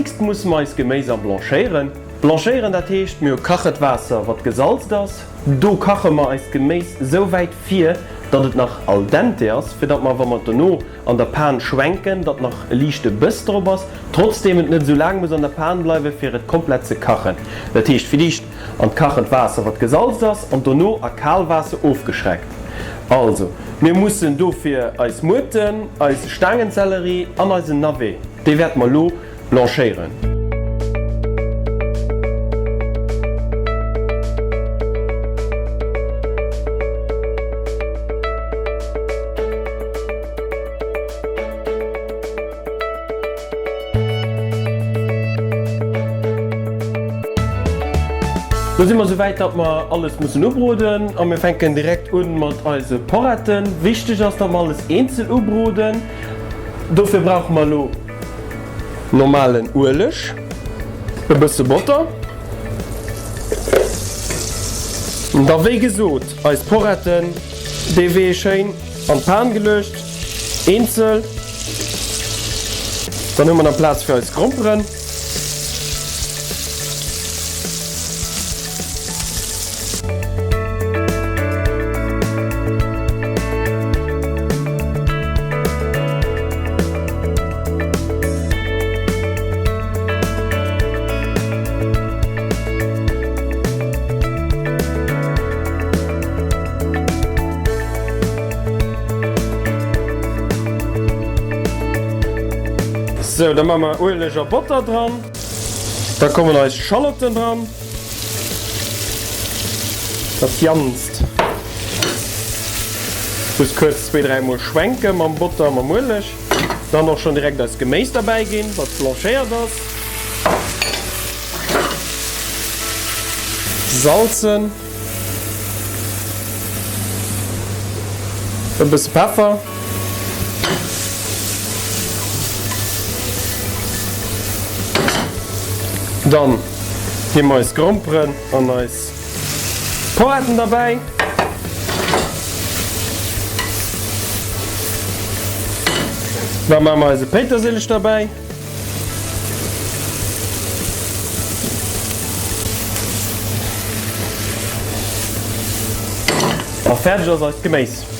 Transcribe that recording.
nächst musse mer eist Geméis a blanchéieren. Blanchéieren, dat heescht, mir hu kachet Waasser, wat gesalzt ass. Do kache mer eist Geméis esou wäit vir, datt et nach al dente ass, fir datt mer, wa mer et dono an der Pan schwenken, datt nach e liichte Bëss drop ass, trotzdeem et net esou laang muss an der Pan bleiwen, fir et komplett ze kachen. Dat heescht, fir d'éischt an d'kachend Waasser, wat gesalzt ass, an dono a kal Waasser ofgeschreckt. Also, mir mussen dofir eis Muerten, eise Staangenzellerie an eisen Navet, déi wäerte mer elo blanchéieren. Lo si mer souwäit datt mer alles mussen ubroden a mir fänken direkt un mat eise Poretten. Wichteg ass datt mer alles eenzel ubroden. Dofir brauche mer elo normalen Ueleg, e bësse Botter an da wéi gesot eis Poretten dee Wee schéin an d'Pan geluecht, eenzel. Dann hu mer nach Plaz fir eis Gromperen. Sou, da maache mer Ueleg a Botter dran. Da kommen eis Schallotten dran. Dat janzt. Just kuerz zwee, dräi mol schwenke mam Botter a mam Ueleg. Dann och schonn direkt eist Geméis derbäi ginn, wat blanchéiert ass. Salzen. E bësse Peffer. Dann gi mer eis Gromperen an eis Poretten derbäi. Da maache mer eise Péitersilich derbäi. A fäerdeg ass eist Geméis.